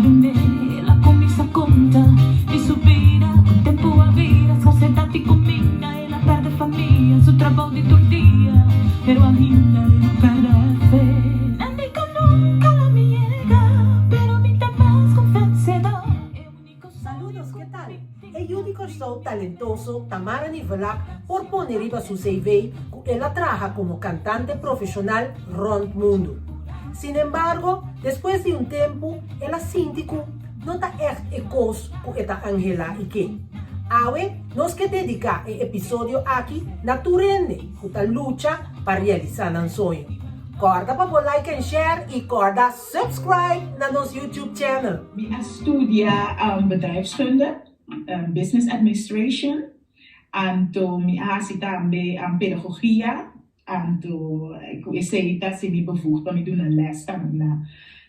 El a kuminsá konta di su bida kon tempu a bira skarsedat di kuminda el a pèrdè famia su trabou di tur dia pero ainda e no pèrdè fe. Nan di ku nunka lo mi yega pero mi ta mas ku vensedor e úniko Saludos, ke tal? E yu di Kòrsou talentoso Tamara Nivelak por pone riba su CV ku el a traha komo kantante profeshonal rònt mundu. Sinembargo, despues di un tempu el a sinti ku no ta ègt e kos ku e ta anhelá i ke. Awe nos ke dediká e episodio aki na tur hende ku ta lucha pa realisá nan soño. Kòrda pa bo like en share i kòrda subscribe na nos YouTube channel. Mi a studia bedrijfskunde, business administration, anto mi a hasi tambe pedagogia, anto ku esei ta hasi mi bevoegd pa mi duna lès tambe na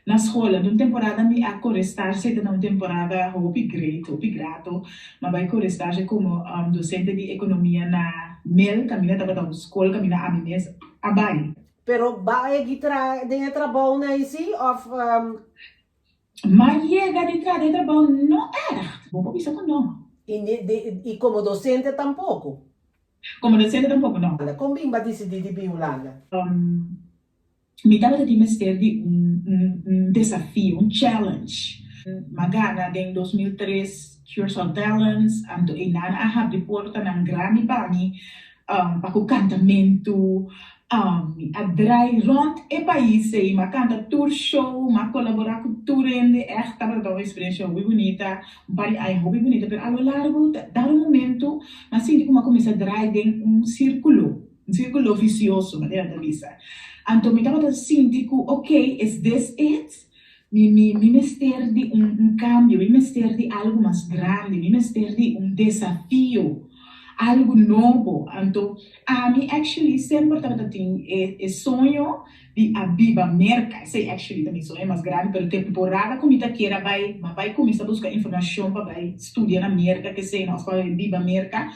na skol. Anto un temporada mi a kore stage, esei ta na un temporada hopi great, hopi grato, mi a bai kore stage komo dosente di ekonomia na mil, kaminda tabata un skol kaminda ami mes a bai. Pero ba a yegi tra den e trabounan ei si of? M'a yega di tra den e trabou no ègt, bo por bisa ku no. I ni di i komo dosente tampoko? Komo dosente tampoko no. Kon bin b'a disidí di bin Hulanda? Mi tabata tin mester di un un un desafio, un challenge. M'a gana den 2003 Curaçao Talents, anto einan a habri portanan grandi pa mi Pa ku kantamentu, mi a drai rònt e pais ei, mi a kanta tur show, mi a kolaborá ku tur hende, ègt tabata un eksperensia hopi bunita, un par di aña hopi bunita, pero a lo largo ta dado un momento mi a sinti ku mi a kuminsá drai den un sírkulo, un sírkulo visioso, manera nan ta bisa. Anto mi tabata sinti ku, okay, is this it? Mi mi mi mester di un un cambio, mi mester di algo mas grandi, mi mester di un desafio, algo nobo. Anto ami actually semper tabata tin e e soño di a biba Merca, esey actually ta mi soño mas grandi, pero temporada cu mi ta kier a bay, m'a bay cuminsa busca informacion pa bay studia na Merca, kesey of pa bay biba Merca,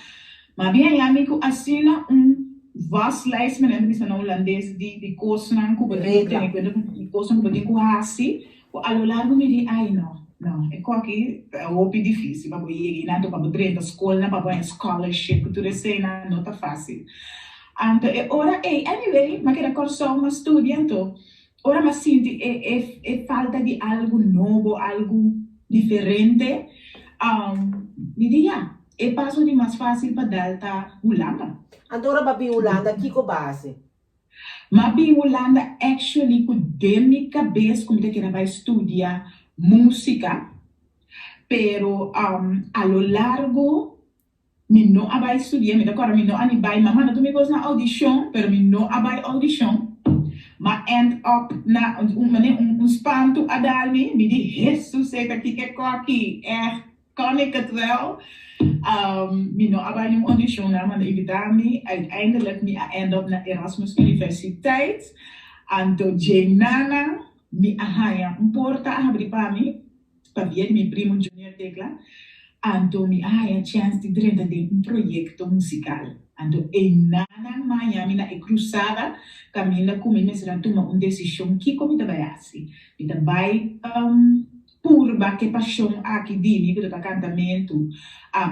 Ma bin haña mi ku asina un waslijst, manera ta bisa na hulandes, di di kosnan ku bo tin ku tene kuenta ku di kosnan ku bo tin ku hasi, ku a lo largo mi di, ai no, no, e koki ta hopi difisil pa bo yega einan, anto pa bo drenta skolnan, pa bo haña scholarship, ku tur eseinan no ta fasil. Anto e ora ei, anyway, mi a keda Kòrsou, mi a studia, anto Ora mi a sinti e e e falta di algu nobo, algu diferente, mi di ya, e paso di mas fásil pa dal ta Hulanda. Anto ora bo a bin Hulanda, kiko bo a hasi? Mi a bin Hulanda actually ku den mi kabes ku mi ta kere bai studia músika, pero a lo largo Mi no a bai studia, mi ta kòrda mi no a ni bai, m'a manda tur mi kos na audishon, pero mi no a bai audishon. M'a end up na un manera un un spantu a dal mi, mi di Hesus e ta kiko e kòki, ègt kan ik het wel? Mi no a bai niun audishon, nan a manda invitá mi, uiteindelijk mi a end up na Erasmus Universiteit, anto djenana mi a haña un porta a habri pa mi, Pabia di mi primo Junior Tecla, anto mi a haña chèns di drenta den un proyekto musikal. Anto einanan maña mi na e krusada kaminda ku mi mester a tuma un desishon kiko mi ta bai hasi. Mi ta bai purba ku e pashon aki di mi ku ta ta kantamentu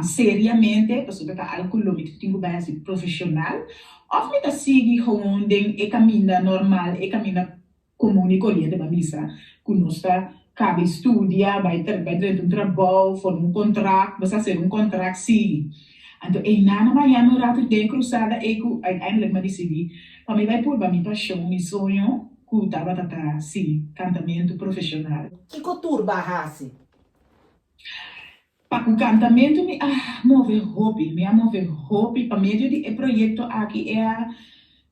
seriamente, pasobra ta algu ku lo mi tin ku bai hasi profeshonal, òf mi ta sigui gewoon den e kaminda normal, e kaminda Komun i koriente pa bisa ku nos ta kabi studia, bai bai drenta un trabou, forma un kontrakt, bo sa hacer un kontrakt sigui. Anto einan a baña mi un ratu den e krusada ei ku uiteindelijk mi a disidí pa mi bai purba mi pashon, mi soño ku tabata ta si kantamentu profeshonal. Kiko tur bo a hasi? Pa ku kantamentu mi a move hopi, mi a move hopi pa medio di e proyekto aki e a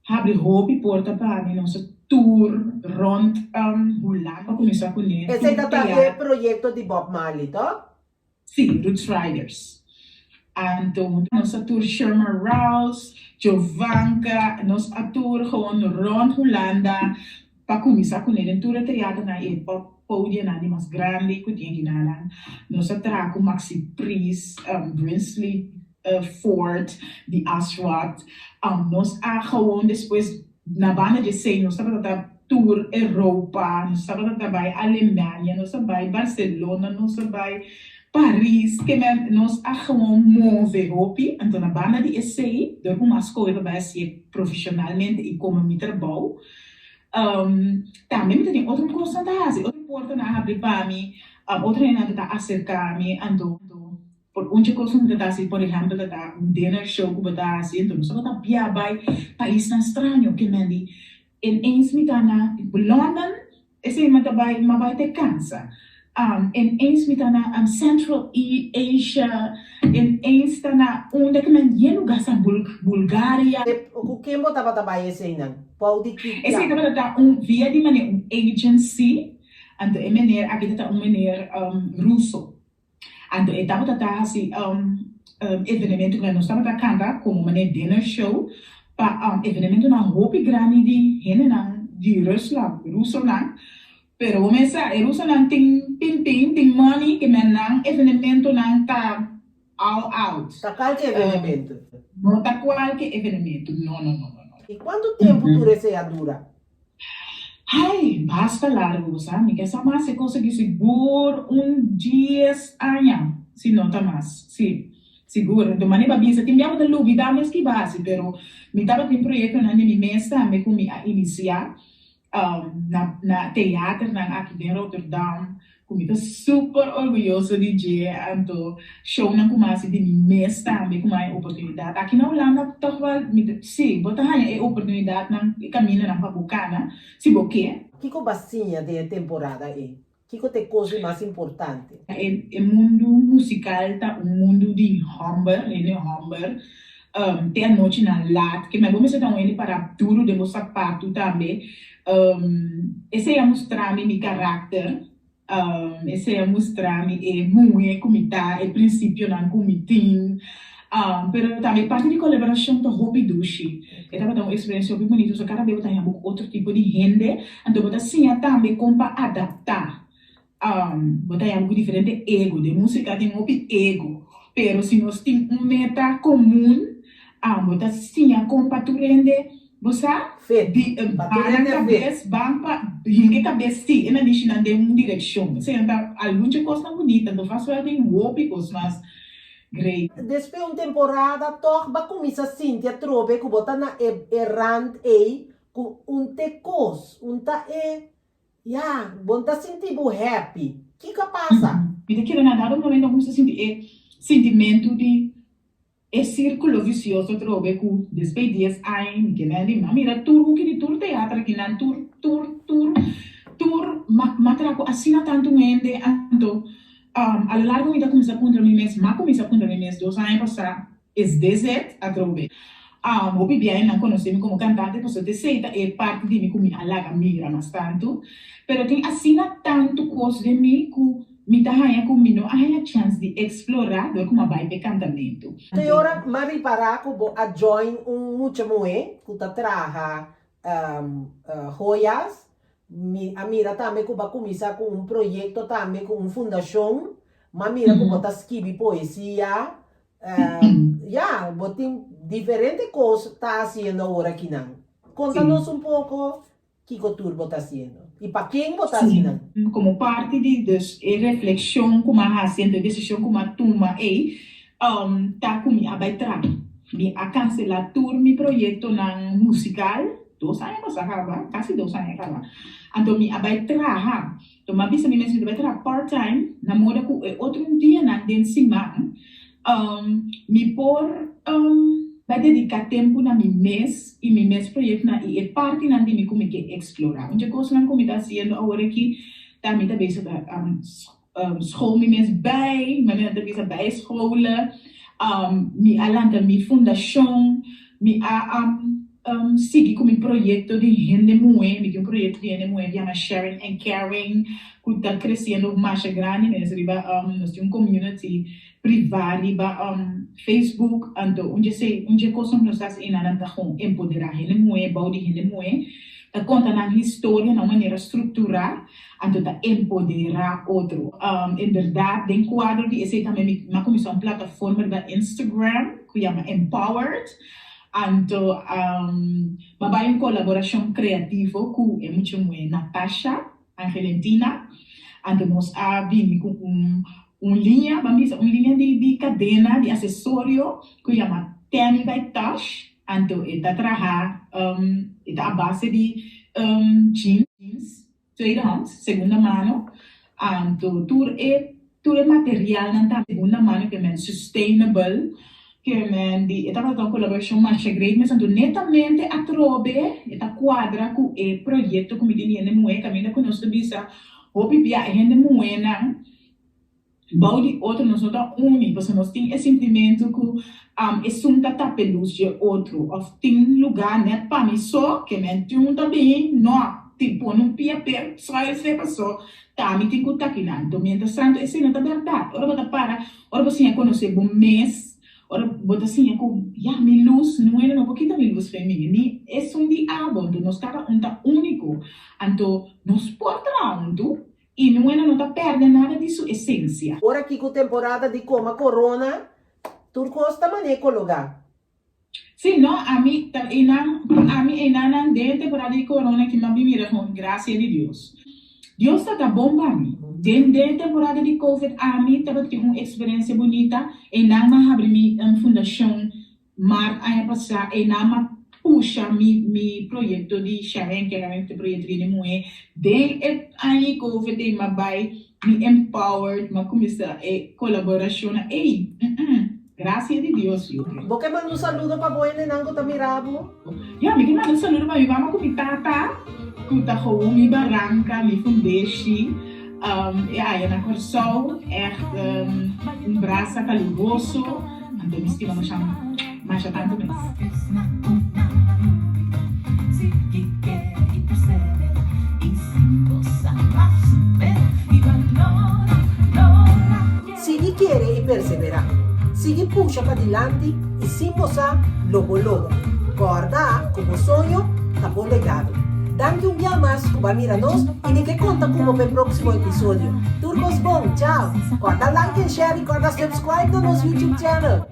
habri hopi porta pa mi, nos a tour rònt Hulanda pa kuminsá kuné, Esei tur ta ta e teatro. proyekto di Bob Marley, tòg? Sí, Roots Riders. Anto nos a tour Sherman Rouse, Jovanka, nos a tour gewoon rònt Hulanda Pa kuminsá kuné den tur e teaternan i e pop podianan di mas grandi ku tin akinanan, nos a traha ku Maxi Priest, Brinsley Ford di Aswad. Nos a gewoon despues na banda di esei nos tabata ta. tur Europa, nos tabata ta bai Alemania, nos a bai Barcelona, nos a bai Paris, ke men nos a gewoon move hopi. Anto na banda di esei, dor ku mi a skohe pa bai hasié profeshonalmente i komo mi trabou, tambe mi ta tin otro kosnan ta hasi, otro portanan a habri pa mi, otro hendenan ta aserká mi, anto. Por un dje kos ku ta hasi, por ehèmpel, ta ta un dinner show ku bo ta hasi, enton nos tabata bia bai paisnan straño, ke men di en eens mi ta na London, esei mi ta bai, mi a bai te kansa. En eens mi ta na Central Asia, en eens ta na unda ke men yen lugá sa Bulgaria. Ku ken bo tabata bai eseinan? Pou di ki Esei tabata ta un via di manera un agency, anto e meneer aki ta ta un meneer Ruso. Anto e tabata ta hasi evenemento ku nos tabata kanta komo manera dinner show pa evenementonan hopi grandi di hendenan di Rusland, rusonan. Pero bo mes sa e rusonan tin pinpin, tin money ke men nan evenementonan ta all out. Ta kualke evenemento? No ta kualke evenemento, no no no no no. I kuantu tempu tur esei a dura? Ai, basta largu, bo sa, mi ke sa mas e kos aki sigur un dies aña, si no ta mas, si, sigur. Enton manera bo a bisa, tin bia bo ta lubida mes ki bo a hasi, pero mi tabatin proyektonan di mi mes tambe ku mi a inisiá na na teaternan aki den Rotterdam, Ku mi ta super orguyoso di dje, anto shownan ku mi a hasi di mi mes tambe ku mi a haña oportunidat. Aki na Hulanda tòg wèl mi ta, sí, bo ta haña e oportunidatnan, e kamindanan pa bo kana, si bo ke. Kiko bo a siña den e temporada ei? Kiko ta e kos di mas importante? E mundu musikal ta un mundu di hòmber, hende hòmber, te anochinan lat, ke men bo mester ta un hende pará duru den bo sapatu tambe. Esei a mustra mi mi karakter, esei a mustra mi e muhé ku mi ta, e prinsipionan ku mi tin. Pero tambe e parti di kolaborashon ta hopi dushi. E tabata un eksperensia hopi bunito, so kada bes bo ta haña bo ku otro tipo di hende, anto bo ta siña tambe kon pa adaptá. Bo ta yama ku diferente ego. Den músika tin hopi ego. Pero si nos tin un meta komun, bo ta siña kon pa tur hende, bo sa, Fit. di Pa tur ban nan hende fit. kabes, ban pa hinka e kabes, sí, e nanishi-nan den un direkshon. Esei ta algun dje kosnan bunita. Anto vast wel tin hopi kos mas great. Despues un temporada tòg bo a kuminsá sinti atrobe ku bo ta na e e rand ei ku un t'e kos, un ta e Ya, bo no ta sinti bo happy. Kiko a pasa? Mi ta kere na dado momento a cuminsa sinti e sintimentu di e circulo vicioso atrobe cu despues dies aña mi keda di m'a mira tur huki di tur teatro aki nan tur tur tur tur m'a traha cu asina tantu hende anto a lo largo mi ta cuminsa puntra mi mes m'a cuminsa puntra mi mes dos aña pasa Es desert atrobe. Am hopi biahe nan konosé mi komo kantante pasobra t'esei ta e parti di mi ku mi a laga mira mas tantu. Pero tin asina tantu kos den mi ku mi ta haña ku mi no a haña chèns di eksplorá dor ku mi a bai p'e kantamentu. Te ora m'a ripará ku bo a join un mucha muhé ku ta traha joyas, mi a mira tambe ku bo a kuminsá ku un proyekto tambe ku un fundashon, m'a mira ku bo ta skibi poesia, Ya, bo tin diferente kos ta hasiendo awor akinan. Konta nos un poko kiko tur bo ta hasiendo i pa ken bo ta hasi nan. Komo parti di dus e reflekshon ku mi a hasi anto e desishon ku mi a tuma ei ta ku mi a bai traha. Mi a kanselá tur mi proyektonan musikal dos aña pasá kaba, kasi dos aña kaba. Anto mi a bai traha. Lo m'a bisa mi mes mi ta bai traha part time na moda ku e otro dianan den siman mi por bai dediká tempu na mi mes i mi mes proyektonan i e partinan di mi ku mi ke eksplorá. Un dje kosnan ku mi ta hasiendo awor aki ta mi ta bezig ta school mi mes bai, manera nan ta bisa bai scholen, mi a lanta mi fundashon, mi a Sigui ku mi proyekto di hende muhé. Mi tin un proyekto di hende muhé yama Sharing and Caring ku ta kresiendo masha grandi mes riba nos tin un community privá riba Facebook anto un dje esei un dje kosnan ku nos ta hasi einan ta kon empoderá hende muhé bou di hende muhé ta konta nan historia na un manera strukturá anto ta empoderá otro. En bèrdat den kuadro di esei tambe mi a kuminsá un plataforma riba Instagram ku yama Empowered. Anto m'a bai un kolaborashon kreativo ku e mucha muhé Natasha Angelentina. Anto nos a bini ku un un liña, ban bisa un liña di di kadena di asesorio ku yama Tammy by Tash. Anto e ta traha e ta a base di jeans. Tweedehands, segunda mano, anto tur e tur e materialnan ta segunda mano ke men sustainable, ke men di e tabata un kolaborashon masha great mes anto netamente atrobe e ta kuadra ku e proyekto ku mi tin di hende muhé kaminda ku nos ta bisa hopi bia e hende muhénan Bou di otro nos no ta uni, pasobra nos tin e sintimentu ku esun ta tapa e lus dje otro, òf tin lugá nèt pa mi so, ke men tin un ta bini, nò, tin pone un pia p'e schuilfe paso ta mi tin ku ta kinan. Anto mientras tanto esei no ta bèrdat. Ora bo ta para, ora bo siña konosé bo mes, ora bo ta siña ku, ya, mi lus, nuebe no por kita mi lus fen mi, ni esun di abo, anto nos kada un ta úniko, anto nos por traha huntu. I Nuena no ta pèrdè nada di su esensia. Ora ki ku temporada di koma korona, tur kos ta man'é kologá. Sí, no, ami ta einan, pa ami einannan den e temporada di korona ki m'a bin mira kon grasia di Dios. Dios ta ta bon pa mi. Den den e temporada di covid ami tabatin un eksperensia bunita, einan m'a habri mi fundashon Mart aña pasá e nan a pusha mi mi proyekto di Sharing Caring, e proyekto di hende muhé. Den e aña di covid ei m'a bai mi empowered, m'a kuminsá e kolaborashonnan ei. Grasia di Dios yu. Bo ke manda un saludo pa bo hendenan ku ta mira bo? Ya, mi ke manda un saludo pa mi mama ku mi tata ku ta gewoon mi baranka, mi fundeshi. E aya na Kòrsou, ègt un brasa kaluroso. Anto mi stima masha masha tantu mes. Sigui kere i perseverá. Sigui pusha padilanti i sin bo sa lo bo logra. Kòrda ku bo soño ta bo legado. Danki un bia mas ku bo a mira nos i mi ke konta ku bo p'e próksimo episodio. Tur kos bon! Chao! Kòrda like en share i kòrda subscribe na nos YouTube channel!